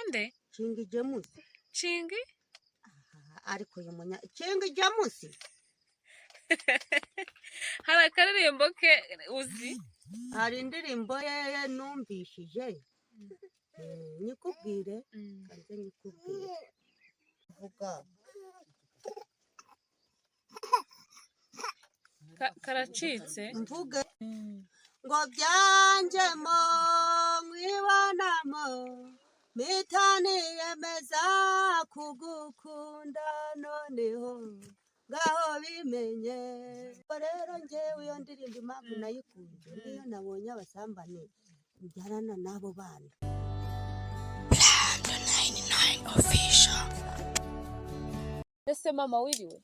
Nde? King James. King? Ariko uyu munya King James. Hari akaririmbo ke uzi? Hari indirimbo ye numvishije. Nyikubwire, kanze nyikubwire, vuga. Karacitse. Mvuge ngo byanjemo nkwibonamo, mpita niyemeza kugukunda, noneho ngaho bimenye. Ubwo rero njyewe iyo ndirimbo impamvu nayikunze, niyo nabonye abasambane mbyarana n'abo bana. Brando 99 Official. Ese mama, wiriwe?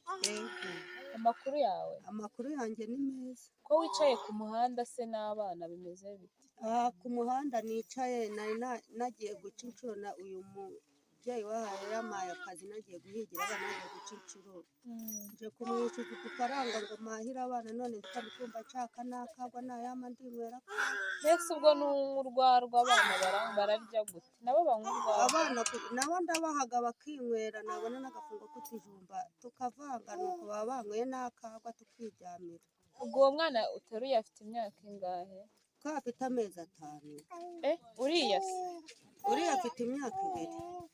Amakuru yawe? Amakuru yanjye ni meza. Ko wicaye ku muhanda se n'abana, bimeze bite? Aha ku muhanda nicaye, nari nagiye guca inshuro na uyu mubyeyi wahaye yampaye akazi, nagiye guhigira abana, nagiye guca inshuro, nje kumwishyuza udufaranga ngo mpahire abana, none ntari kumva nshaka n'akagwa nayama ndinywera. Mbese ubwo nunywa urwarwa, abana bararya gute? Nabo banywa urwarwa? Abana nabo ndabahaga bakinywera, nabona n'agafungo k'utujumba tukavanga, nuko baba banyweye n'akagwa tukiryamira. Ubwo uwo mwana uteruye afite imyaka ingahe? Ko afite amezi 5. Eh, uriya se? Uriya afite imyaka 2.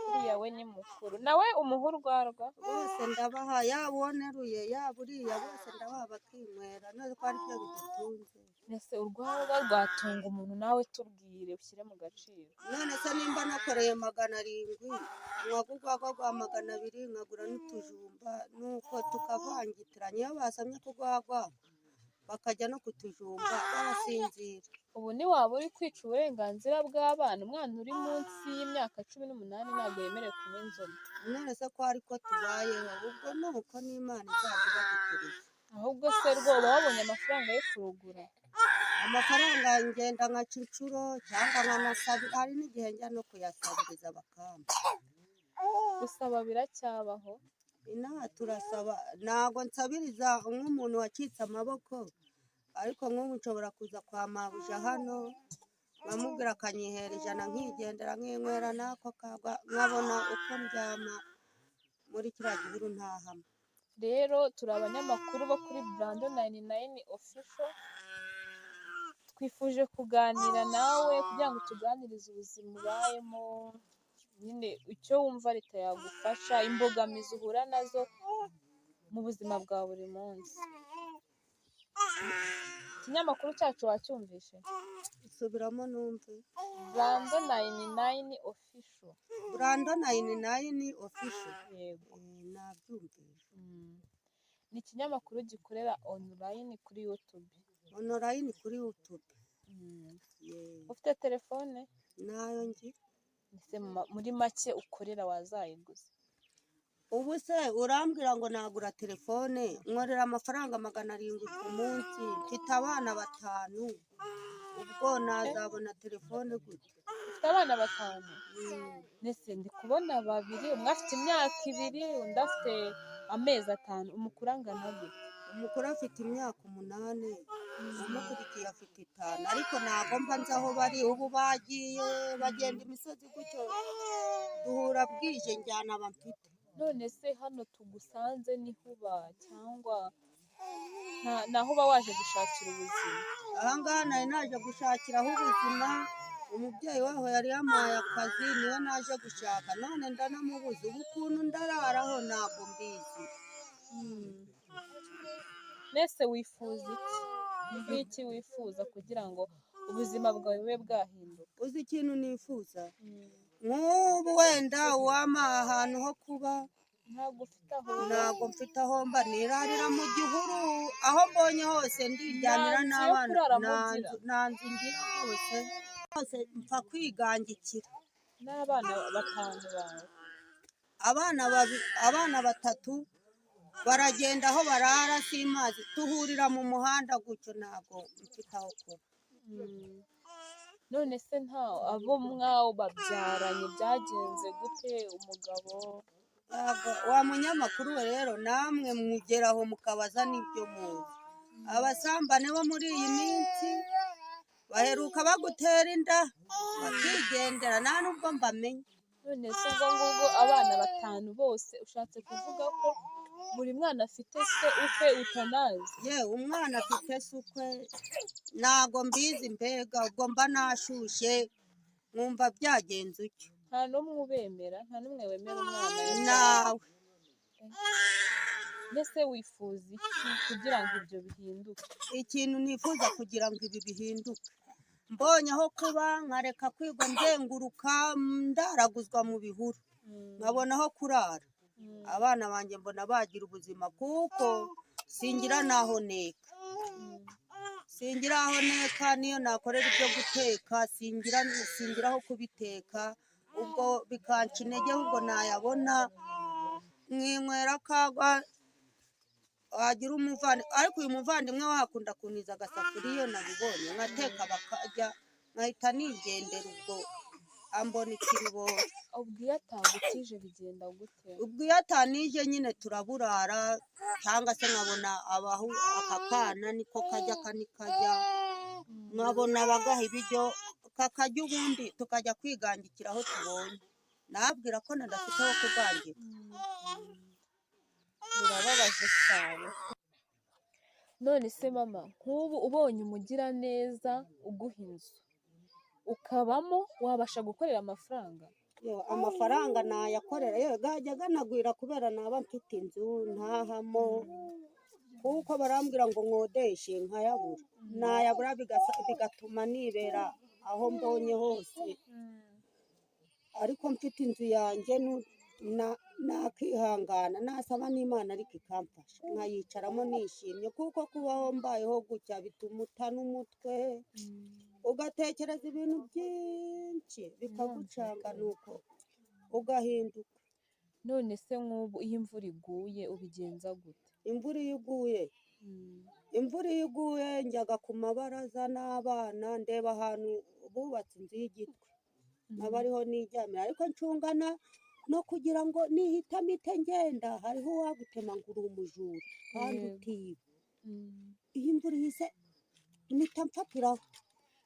Uriya we ni mukuru, nawe umuha urwarwa? Bose ndabaha, yaba uwo nteruye, yaba uriya, bose ndabaha bakinywera, none ko ari byo bidutunze. Ese urwarwa rwatunga umuntu? Nawe tubwire, ushyire mu gaciro. None se nimba nakoreye 700, nkagura urwagwa rwa 200, nkagura n'utujumba, nuko tukavangitiranya, iyo basamye kurwagwa bakajya no kutujumba barasinzira. Ubu ntiwaba uri kwica uburenganzira bw'abana? Umwana uri munsi y'imyaka 18 ntabwo yemerewe kunywa inzoga. None se ko ariko tubayeho, ubwo ni uko n'Imana izajya ibadukuriza. Ahubwo se rwo uba wabonye amafaranga yo kurugura? Amafaranga ngenda nkaca inshuro cyangwa nkanasabira, hari n'igihe njya no kuyasabiriza bakampa. Gusaba biracyabaho? Inaha turasaba, ntabwo nsabiriza nk'umuntu wacitse amaboko, ariko nk'ubu nshobora kuza kwa mabuja hano nkamubwira akanyihera 100, nkigendera nkinywera n'ako kagwa, nkabona uko ndyama muri kiriya gihuru ntahama. Rero turi abanyamakuru bo kuri Brando 99 Official, twifuje kuganira nawe kugira ngo tuganirize ubuzima ubayemo nyine, icyo wumva leta yagufasha, imbogamizi uhura nazo mu buzima bwa buri munsi. Ikinyamakuru cyacu wacyumvishe? Subiramo numve. Brando 99 Official. Brando 99 Official? Yego. Nabyumvise. Ni ikinyamakuru gikorera online kuri YouTube. Online kuri YouTube? Ufite telefone? Nayo ngira. Ese muri make ukorera wazayiguze? Ubu se urambwira ngo nagura telefone? Nkorera amafaranga 700 ku munsi, mfite abana batanu, ubwo nazabona telefone gute? Ufite abana batanu? Mbese ndi kubona babiri, umwe afite imyaka 2, undi afite amezi 5. Umukuru angana gute? Umukuru afite imyaka 8, umukurikiye afite 5, ariko ntabwo mba nzi aho bari ubu, bagiye bagenda imisozi gutyo, duhura bwije, njyana aba mfite. None se hano tugusanze niho uba, cyangwa naho uba waje gushakira ubuzima? Aha ngaha nari naje gushakiraho ubuzima, umubyeyi waho yari yampaye akazi, niwe naje gushaka, none ndanamubuze, ubu ukuntu ndararaho ntabwo mbizi. Mbese wifuza iki? Nk'iki wifuza kugira ngo ubuzima bwawe bube bwahinduka? Uzi ikintu nifuza? Nk'ubu wenda uwampa ahantu ho kuba. Ntabwo ufite aho uba? Ntabwo mfite aho mba, nirarira mu gihuru, aho mbonye hose ndiryamira. Nta nzu yo N'abana kuraramo nta ugira? Nta nzu ngira rwose, hose mpfa kwigangikira. N'abana batanu bawe? Abana abana batatu baragenda, aho barara simazi, duhurira mu muhanda gutyo, ntabwo mfite aho kuba. None se nta abo mwawo babyaranye, byagenze gute umugabo? Ntabwo wa munyamakuru we, rero namwe mugeraho mukabaza n'ibyo muzi. Abasambane bo muri iyi minsi baheruka bagutera inda bakigendera, nta nubwo mbamenya. None se ubwo ngubwo abana batanu bose ushatse kuvuga ko buri mwana afite se ukwe utanazi? Yewe, umwana afite se ukwe ntago mbizi, mbega ubwo mba nashyushye nkumva byagenze utyo. Nta n'umwe ubemera, nta n'umwe wemera umwana yabyaye? Nawe. Mbese wifuza iki kugira ngo ibyo bihinduke? Ikintu nifuza kugira ngo ibi bihinduke, mbonye aho kuba nkareka kwigwa nzenguruka ndaraguzwa mu bihuru, nkabona aho kurara, abana banjye mbona bagira ubuzima, kuko singira n'aho neka, singira aho neka. Niyo nakorera ibyo guteka singira aho kubiteka, ubwo bikanca intege. Ahubwo nayabona nkinywera akagwa, wagira umuvandimwe. Ariko uyu muvandimwe we akunda kuntiza agasafuriya, iyo nabibonye nkateka bakarya, nkahita nigendera, ubwo ambona ikiriboro. Ubwo iyo atagutije bigenda gute? Ubwo iyo atanije nyine turaburara, cyangwa se nkabona abahu aka kana niko kajya, aka nikajya, nkabona abagaha ibiryo kakajya, ubundi tukajya kwigangikira aho tubonye. Nabwira ko nadafite aho kugangika. Birababaje cyane. None se mama, nk'ubu ubonye umugiraneza uguha inzu ukabamo, wabasha gukorera amafaranga? Yewe, amafaranga nayakorera, yewe gajya ganagwira kubera naba mfite inzu ntahamo, kuko barambwira ngo nkodeshe nkayabura, nayabura bigatuma nibera aho mbonye hose. Ariko mfite inzu yanjye nakihangana, nasaba n'Imana ariko ikamfasha nkayicaramo nishimye, kuko kubaho mbayeho gutya bituma utana umutwe, ugatekereza ibintu byinshi bikagucanga, nuko ugahinduka. None se nk'ubu iyo imvura iguye ubigenza gute? Imvura iyo iguye, imvura iyo iguye njyaga ku mabaraza n'abana, ndeba ahantu bubatse inzu y'igitwe nkaba ariho niryamira, ariko ncungana no kugira ngo nihitamo ite ngenda, hariho uwagutema ngo uri umujura kandi utiba. Iyo imvura ihise mpita mfatiraho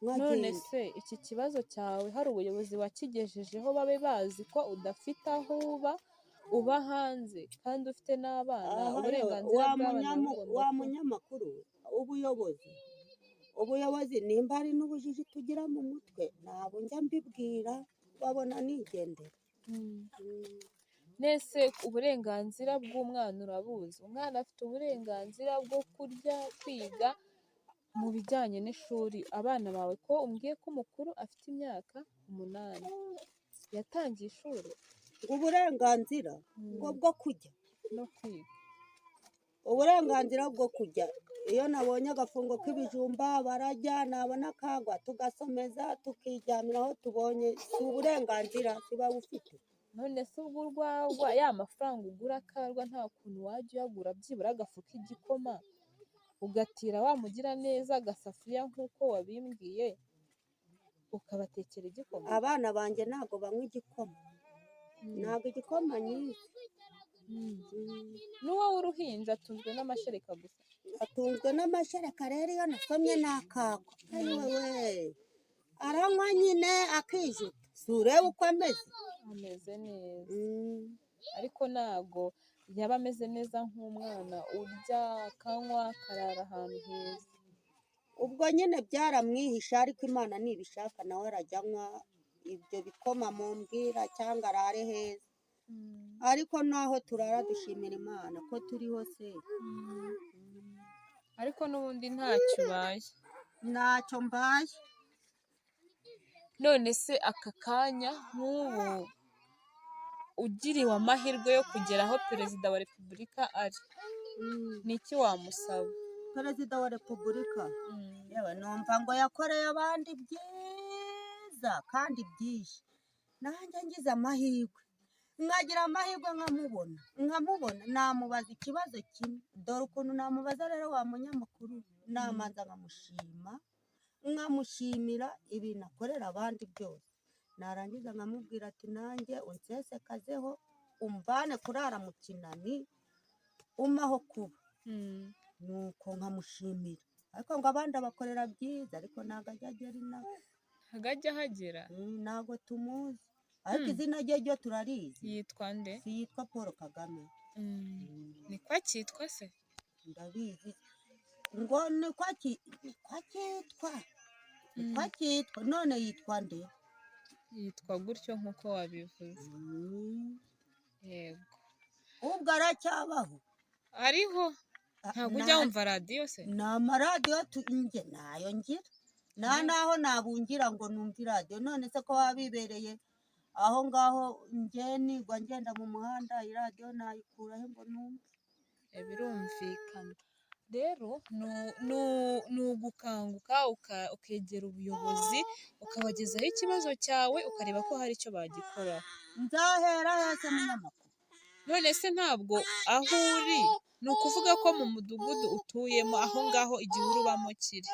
None nkagenda. se iki kibazo cyawe hari ubuyobozi wakigejejeho, babe bazi ko udafite aho uba, uba hanze kandi ufite n'abana? Aha yewe, Uburenganzira wa bw'abana bugomba wa munyamakuru, ubuyobozi nimba ari n'ubujiji tugira mu mutwe, ntabwo njya mbibwira, babona nigendera. Nese uburenganzira bw'umwana urabuzi? Umwana afite uburenganzira bwo kurya, kwiga, mu bijyanye n'ishuri. Abana bawe ko umbwiye ko umukuru afite imyaka 8, yatangiye ishuri? Ngo uburenganzira ngo bwo kujya No kwiga. Uburenganzira bwo kujya, iyo nabonye agafungo k'ibijumba barajya, nabona akagwa tugasomeza, tukiryamira aho tubonye. Si uburenganzira tuba bufite? None se ubwo urwagwa, ya mafaranga ugura akarwa, nta kuntu wajya uyagura byibura agafu k'igikoma, ugatira wa mugiraneza agasafuriya nk'uko wabimbwiye, ukabatekera igikoma? Abana banjye ntabwo banywa igikoma, ntabwo igikoma nyizi. N'uwo w'uruhinja atunzwe n'amashereka gusa? Atunzwe n'amashereka. Rero iyo nasomye n'akagwa, ayiwewe, aranywa nyine akijuta, si ureba uko ameze? Ameze neza, ariko ntago yaba ameze neza nk'umwana urya, akanywa, akarara ahantu heza. Ubwo nyine byaramwihisha, ariko Imana nibishaka nawe arajya anywa ibyo bikoma mumbwira cyangwa arare heza. Ariko naho turara dushimira Imana ko turiho se. Ariko n'ubundi ntacyo ubaye. Ntacyo mbaye. None se aka kanya nk'ubu ugiriwe amahirwe yo kugera aho Perezida wa Repubulika ari, ni iki wamusaba? Perezida wa Repubulika, yewe, numva ngo yakoreye abandi byiza kandi byinshi. Nanjye ngize amahirwe, nkagira amahirwe nkamubona, namubaza ikibazo kimwe. Dore ukuntu namubaza rero, wa munyamakuru: namanza nkamushima, nkamushimira ibintu akorera abandi byose, narangiza nkamubwira ati: "Nanjye unsesekazeho, umvane kurara mu kinani, umaho kuba." Nuko nkamushimira. Ariko ngo abandi abakorera byiza, ariko ntabwo ajya agera inaha. Ntabwo ajya ahagera. Ntabwo tumuzi. Ariko izina rye ryo turarizi. Yitwa nde? Si yitwa Paul Kagame? Niko akitwa se? Ndabizi ngo niko akitwa, niko akitwa. None yitwa nde? Yitwa gutyo nk'uko wabivuze. Yego. Ubwo aracyabaho? Ariho. Ntabwo ujya wumva radiyo se? Ni amaradiyo njye nayo ngira, nta naho nabungira ngo numve iradiyo. None se ko waba bibereye aho ngaho, njye nigwa ngenda mu muhanda, iradiyo nayikurahe ngo numve? Birumvikana. Rero ni ugukanguka, ukegera ubuyobozi, ukabagezaho ikibazo cyawe, ukareba ko hari icyo bagikoraho. Nzahera hese, munyamakuru? None se ntabwo aho uri, ni ukuvuga ko mu mudugudu utuyemo aho ngaho igihuru ubamo kiri,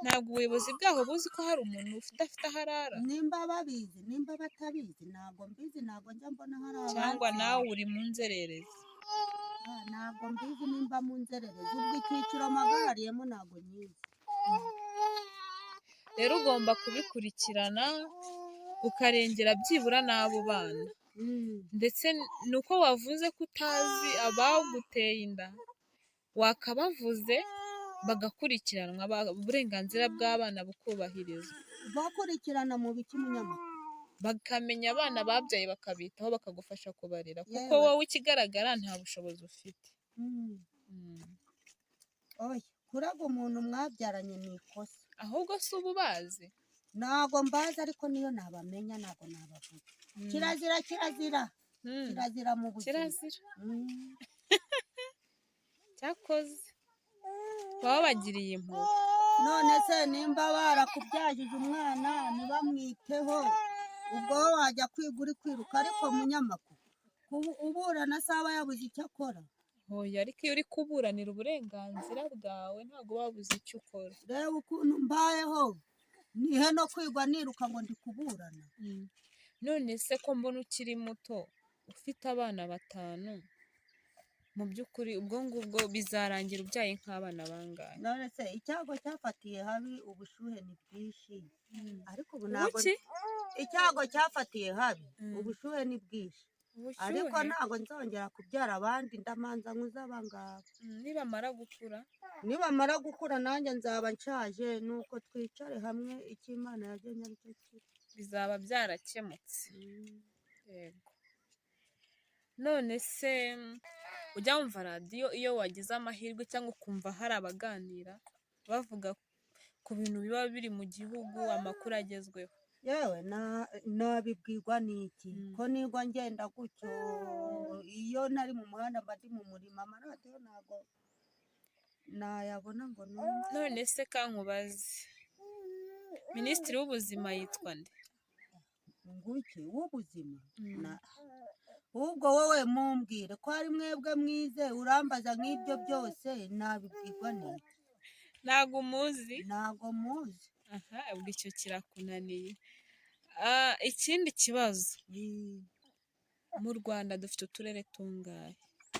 ntabwo ubuyobozi bwaho buzi ko hari umuntu udafite aho arara? Nimba babizi, nimba batabizi, ntabwo mbizi, ntabwo njya mbona hari Cyangwa abansi. nawe uri mu nzererezi? Ah, ntabwo mbizi nimba mu nzererezi. Ubwo icyiciro mpagarariyemo ntabwo nyizi. Rero ugomba kubikurikirana, ukarengera byibura n'abo bana. Ndetse ni uko wavuze ko utazi abaguteye inda, wakabavuze bagakurikiranwa, uburenganzira bw'abana bukubahirizwa. Bakurikirana mu biki, munyamakuru? Bakamenya abana babyaye, bakabitaho, bakagufasha kubarera, kuko Yewe. wowe ikigaragara nta bushobozi ufite. Oya, kuraga umuntu mwabyaranye ni ikosa. Ahubwo si ubu bazi? Ntabwo mbazi, ariko niyo nabamenya ntabwo nabavuga. Kirazira, kirazira. Kirazira mu buzima. Kirazira. Cyakoze baba bagiriye impuhwe. None se nimba barakubyajije umwana ntibamwiteho, ubwo wowe wajya kwiga uri kwiruka? Ariko munyamakuru, uburana se aba yabuze icyo akora? Oya, ariko iyo uri kuburanira uburenganzira bwawe ntabwo uba wabuze icyo ukora. Reba ukuntu mbayeho, nihe no kwigwa niruka ngo ndi kuburana. None se ko mbona ukiri muto, ufite abana batanu, mu by'ukuri ubwo ngubwo bizarangira ubyaye nk'abana bangahe? None se icyago cyafatiye habi, ubushuhe ni bwinshi, ariko ubu ntabwo Ubuki? Icyago cyafatiye habi, ubushuhe ni bwinshi, ariko Ubushyuhe. ntabwo nzongera kubyara abandi, ndamanza nkuze abangaba. Nibamara gukura? Nibamara gukura nanjye nzaba nshaje, nuko twicare hamwe, icyo Imana yagennye aricyo kiri. Bizaba byarakemutse. Yego. None se ujya wumva radiyo iyo wagize amahirwe, cyangwa ukumva hari abaganira bavuga ku bintu biba biri mu gihugu, amakuru agezweho? Yewe, nabibwirwa n'iki ko nigwa ngenda gutyo? Iyo nari mu muhanda mba ndi mu murima, amaradiyo ntabwo nayabona ngo numve. None se kankubaze, minisitiri w'ubuzima yitwa nde? Nguki w'ubuzima? Ahubwo wowe mumbwire ko ari mwebwe mwize, urambaza nk'ibyo byose, nabibwirwa n'iki? Ntabwo umuzi? Ntabwo muzi. Aha, ubwo icyo kirakunaniye. Ikindi kibazo, mu Rwanda dufite uturere tungahe?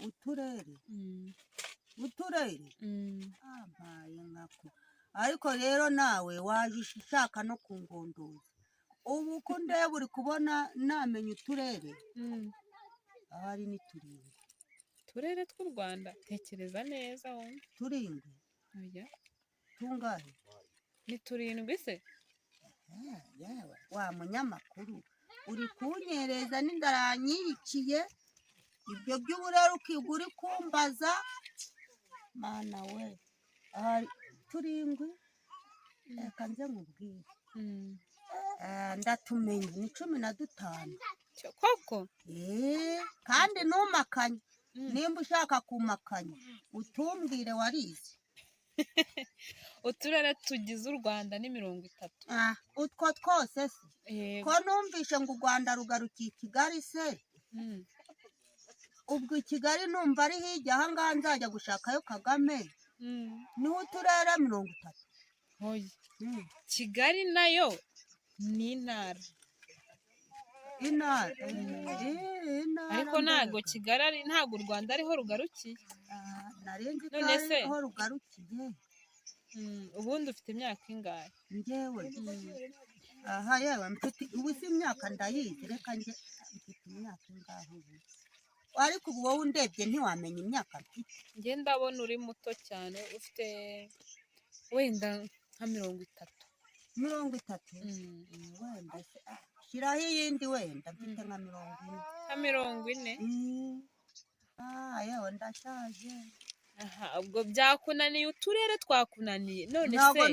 Uturere? Uturere? Ampaye nkako! Ariko rero nawe waje ushaka no kungondoza. Ubu uko ndeba, uri kubona namenya uturere? Ahari ni turindwi. Uturere tw'u Rwanda? Tekereza neza wumve. Turindwi. Oya. Tungahe? Ni turindwi se? Yewe wa munyamakuru, uri kunyereza n'inzara yanyiciye. Ibyo by'uburere ukiga uri kumbaza, mana we! Ahari turindwi, reka nze nkubwire. Ndatumenya, ni 15. Koko? Kandi ntumakanye. Nimba ushaka kumakanya utumbwire, warize. Uturere tugize u Rwanda ni 30. Ah, utwo twose se? Yego. Ko numvishe ngo u Rwanda rugarukiye i Kigali se? Ubwo i Kigali numva ari hirya ahangaha, nzajya gushakayo Kagame? Niho uturere 30? Oya. Kigali nayo ni intara. Intara. Intara. Ariko ntabwo Mbega. Kigali ari, ntabwo u Rwanda ariho rugarukiye. Ah, nari nzi ko None se ariho rugarukiye. Ubundi ufite imyaka ingahe? Njyewe? Aha yewe, mfite ubu si imyaka ndayizi, reka njye mfite imyaka ingahe ubu? Ariko ubu wowe undebye ntiwamenya imyaka mfite. Njye ndabona uri muto cyane, ufite wenda nka 30. 30? Mm. Wenda se, shyiraho iyindi, wenda mfite nka 40. Nka 40? Mm. Ah, yewe, ndashaje. Aha, ubwo byakunaniye, uturere twakunaniye none. Ntabwo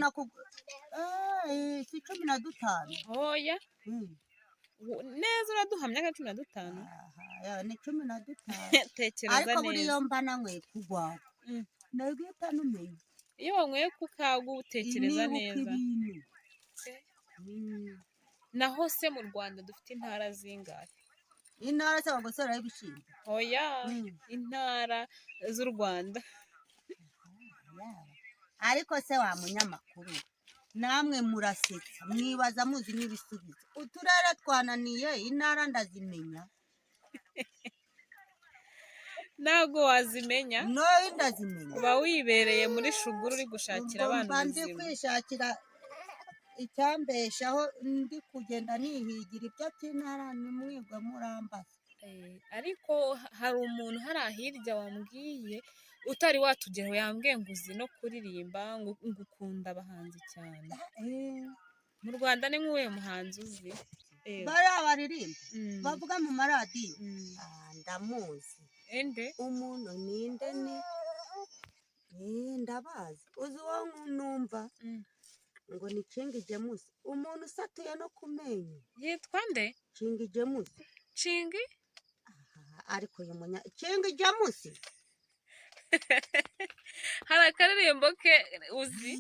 Se si 15? Oya. Mm. Neza uraduhamya nka 15? Aha, yewe, ni 15. Tekereza Ariko buriya neza. iyo mba nanyweye kugwaga nabwita numenya. Iyo wanyweye ku kagu utekereza Nibuka neza. ibintu. Eh. Mm. Naho se mu Rwanda dufite intara zingahe? Intara se bagosoreraho ibishyimbo? Oya. Mm. Intara z'u Rwanda. Yaba. Ariko se wa munyamakuru, namwe murasetsa, mwibaza muzi n'ibisubizo. Uturere twananiye, intara ndazimenya. Ntabwo wazimenya. Noye ndazimenya. Uba wibereye muri shuguru uri gushakira Ubwo abana mba ndi ubuzima. kwishakira icyambeshaho, ndi kugenda nihigira ibyo by'intara, nimwigwa murambaza. Ariko hari umuntu hariya hirya wambwiye, utari watugeraho, yambwiye ngo uzi no kuririmba, ngo ukunda abahanzi cyane. Mu Rwanda ni nk'uwuhe muhanzi uzi? Bariya baririmba Mm. bavuga mu maradiyo? Mm. Ah, ndamuzi. Ende? Umuntu ninde ni ndabazi. Uzi uwo numva? Mm. Ngo ni King James, umuntu usatuye no ku menyo. Yitwa nde? King James. Cingi? Aha, ariko uyu munya King James. Hari akaririmbo ke uzi?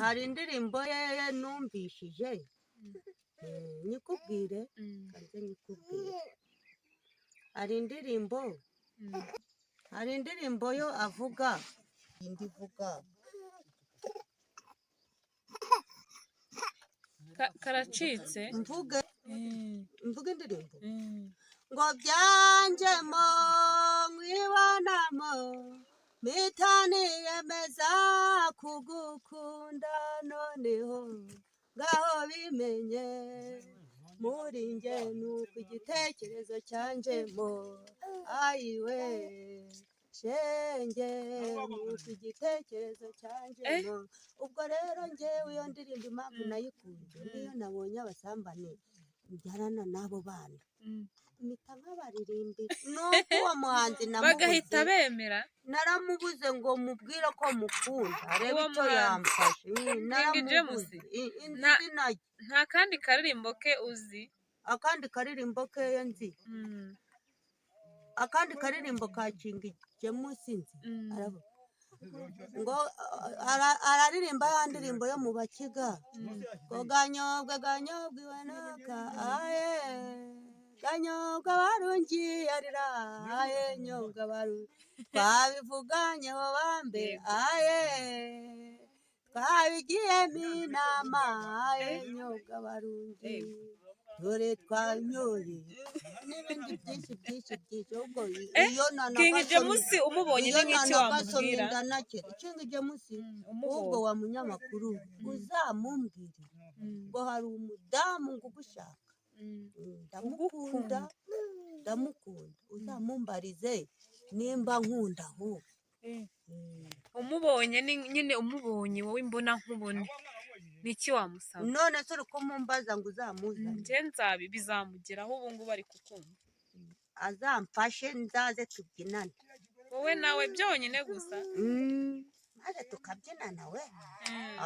Hari indirimbo ye numvishije. Nyikubwire? Mm. Kanze nyikubwire. Hari indirimbo hari indirimbo yo avuga, indi ivuga. Karacitse. Mvuge? Mm. Mvuge indirimbo? Mm. Ngo byanjemo nkwibonamo, mpita niyemeza kugukunda, noneho ngaho bimenye muri njye, nuko igitekerezo cyanjemo, ayiwe shenge, nuko igitekerezo cyanjemo. Ubwo rero njyewe iyo ndirimbo impamvu nayikunze, niyo nabonye abasambane mbyarana n'abo bana, mpita nkabaririmbira, nuko uwo muhanzi Bagahita namubuze. bemera. Naramubuze ngo mubwire ko mukunda, arebe Uwo icyo muhanzi yamfashe. King James? Naramubuze. Inzi izina rye. Nta kandi karirimbo ke uzi? Akandi karirimbo keyo nzi? Mm. Akandi karirimbo ka King James nzi? Mm. Aravuga ngo araririmba ya ndirimbo yo mu Bakiga, ngo ganyobwa ganyobwa iwe naka aye ganyobwa barungi arira aye nyobwa barungi, twabivuganyeho bambe. Yego. Aye, twabigiyemo inama, aye nyobwa barungi. Yego. Dore twanyoye n'ibindi byinshi byinshi byinshi. Ubwo Eh, iyo King nanagasomye James umubonye iyo ni nk'iki nanagasomye wamubwira? ndanakira. King James, ahubwo Umubonye. wa munyamakuru, uzamumbwire ngo hari umudamu ngo ugushaka. Ndamukunda. Ugukunda. Ndamukunda, uzamumbarize nimba nkunda ahubwo. Eh. Umubonye ni nyine, umubonye wowe imbona nkubone, niki wamusaba? None se uri kumumbaza ngo uzamuzane? Njye nzabi bizamugeraho, ubu ngubu ari kukumva. Azamfashe nzaze tubyinane. Wowe nawe byonyine gusa? Maze tukabyinana we,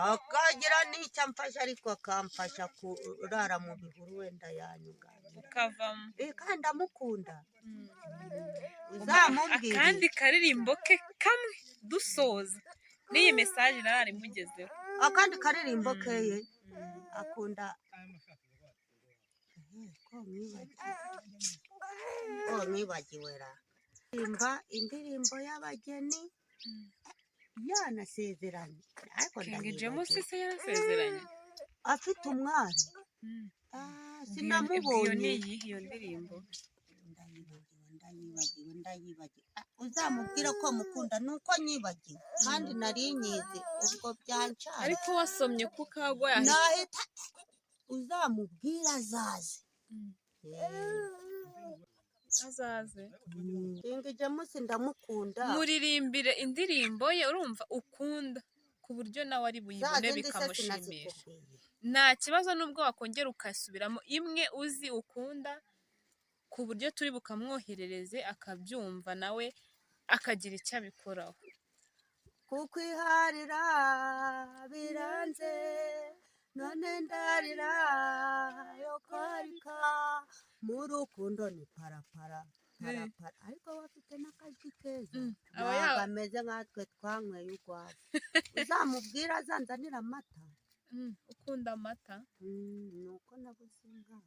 akagira n'icyo amfasha, ariko akamfasha kurara mu bihuru, wenda yanyunganira. Ukavamo. Kandi ndamukunda. Uzamumbwire. Akandi karirimbo ke kamwe dusoza n'iyi message narari imugezeho. Akandi karirimbo keye akunda, ko mwibagiwe, ko mwibagiwe ra, imba indirimbo y'abageni yanasezeranye, ariko King James ndayibagiwe. Se yarasezeranye? Afite umwari. Ah, Ubwo iyo ni sinamubonye. iyihe iyo ndirimbo? Ndayibagiwe, ndayibagiwe, ndayibagiwe. Ah, uzamubwire ko mukunda, nuko nyibagiwe kandi nari nyizi, ubwo byancaye. Ariko wasomye ku kagwa yahita Nahita Uzamubwira azaze. Azaze. King James ndamukunda. Muririmbire indirimbo ye urumva ukunda, ku buryo nawe ari Za buyibone zindi se bikamushimisha. Sinazikubwiye? Nta kibazo, nubwo wakongera ukasubiramo imwe uzi ukunda, ku buryo turi bukamwoherereze akabyumva, nawe akagira icyo abikoraho. Kukwiharira biranze, none ndarira yo kwarika mu rukundo ni parapara parapara, ariko we afite n'akajwi keza. Aba Ntabwo ameze nkatwe twanyweye urwagwa. Uzamubwira azanzanira amata. Ukunda amata? Ni uko nabuze inka,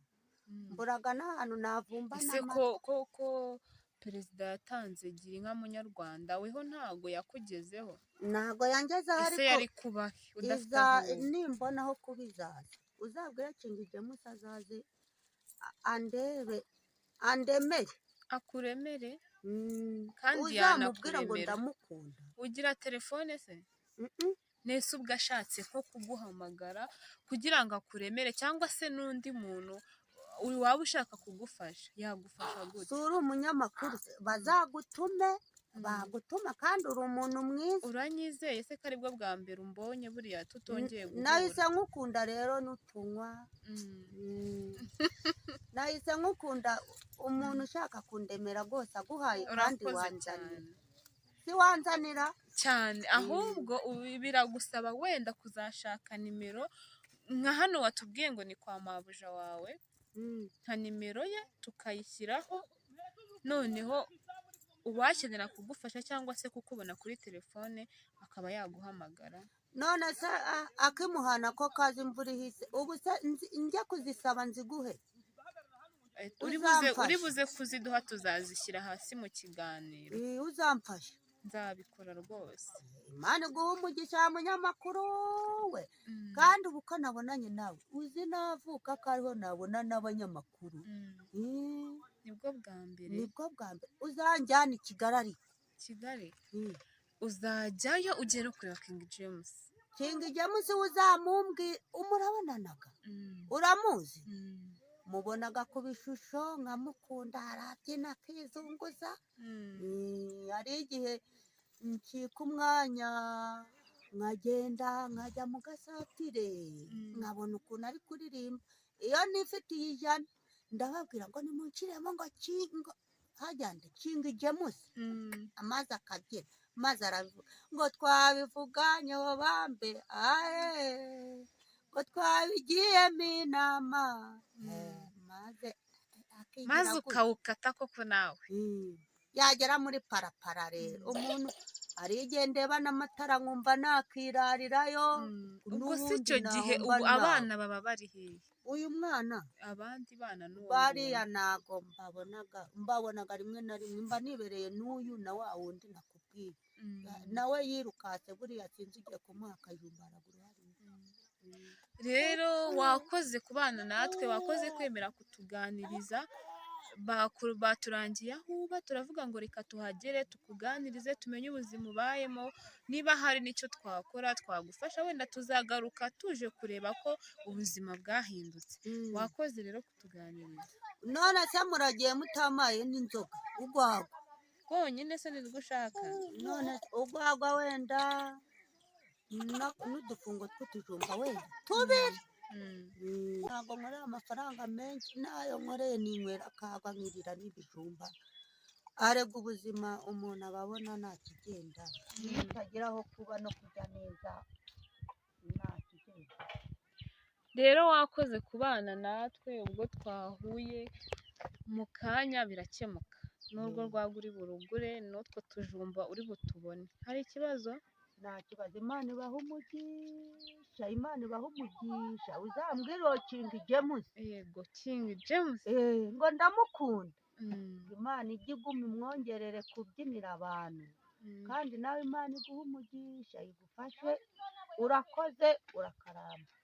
mburaga n'ahantu navumba Ese n'amata. ko perezida yatanze gira inka munyarwanda, weho ntago yakugezeho? Ntabwo yangezeho. Ese Ariko yari kubahe udafite iza aho uba? Nimbona aho kuba izaza. Uzabwire King James azaze andebe, andemere. Akuremere. Kandi Uzamubwira ngo yanakuremera. ndamukunda. Ugira telefone se? Mm-mm. Nese ubwo ashatse nko kuguhamagara kugira ngo akuremere, cyangwa se n'undi muntu waba ushaka kugufasha, yagufasha gute? Si uri umunyamakuru se? Bazagutume, bagutuma, kandi uri umuntu mwiza. Uranyizeye se ko aribwo bwa mbere umbonye buriya tutongeye guhura? Nahise nkukunda rero n'utunywa. Nahise nkukunda. Umuntu ushaka kundemera rwose aguhaye kandi Urakoze wanzanira. cyane. Si wanzanira? Cyane. Ahubwo ubu biragusaba wenda kuzashaka nimero, nka hano watubwiye ngo ni kwa mabuja wawe, nka nimero ye tukayishyiraho, noneho uwakenera kugufasha cyangwa se kukubona kuri telefone akaba yaguhamagara. None se akimuhana ko kaza imvura ihise, ubu se njye kuzisaba nziguhe? Uri buze Uzamfasha. buze kuziduha, tuzazishyira hasi mu kiganiro. Uzamfasha. Nzabikora rwose. Imana iguhe umugisha, munyamakuru we. Kandi ubu ko nabonanye nawe, uzi navuka ko ariho nabona n'abanyamakuru. Nibwo bwa mbere. Nibwo bwa mbere. Uzanjyana i Kigali ariko. Kigali? Uzajyayo ugiye no kureba King James. King James uzamumbwira, umurabonanaga? Uramuzi? Mubonaga ku bishusho nkamukunda, arabyina akizunguza. Hari igihe ncika umwanya nkagenda nkajya mu gasatire, nkabona ukuntu ari kuririmba. Iyo nifitiye 100 ndababwira ngo nimunciremo ngo kingo hajyande King James, amazi akabyina, maze arabivuga ngo twabivuganyeho bambe ae, ngo twabigiyemo inama. Maze akigira Maze gutya. ukawukata koko nawe. Yagera muri parapara rero, umuntu hari igihe ndeba n'amatara nkumva nakirarirayo. Ubwo si N'ubundi icyo gihe nahomba ubu nawe. Abana baba bari hehe? Uyu mwana? Abandi bana n'uwo Bariya nguwo. Ntago mbabonaga, mbabonaga rimwe na rimwe, mba nibereye n'uyu na wa wundi nakubwiye. Nawe yirukatse buriya, sinzi, ugiye kumuha akajumba haraguru hariya. Rero wakoze kubana natwe, wakoze kwemera kutuganiriza. Baturangiye aho uba, turavuga ngo reka tuhagere tukuganirize, tumenye ubuzima ubayemo, niba hari n'icyo twakora twagufasha. Wenda tuzagaruka tuje kureba ko ubuzima bwahindutse. Wakoze rero kutuganiriza. None se muragiye mutamaye n'inzoga, urwagwa? Rwonyine se nirwo ushaka? None se urwagwa wenda n'udufungo tw'utujumba wenda tubiri. Ntabwo nkorera amafaranga menshi, n'ayo nkoreye ninywera akagwa, nkirira n'ibijumba. Arega ubuzima umuntu aba abona nta kigenda, iyo utagira aho kuba no kurya neza nta kigenda. Rero wakoze kubana natwe. Ubwo twahuye mu kanya birakemuka, n'urwo rwagwa uri burugure n'utwo tujumba uri butubone. Hari ikibazo? Nta kibazo. Imana ibaha umugisha, Imana ibaha umugisha. Uzambwire uwo King James. Yego, King James. Ngo ndamukunda. Imana ijye iguma imwongerere kubyinira abantu. Kandi nawe Imana iguhe umugisha, igufashe. Urakoze, urakaramba.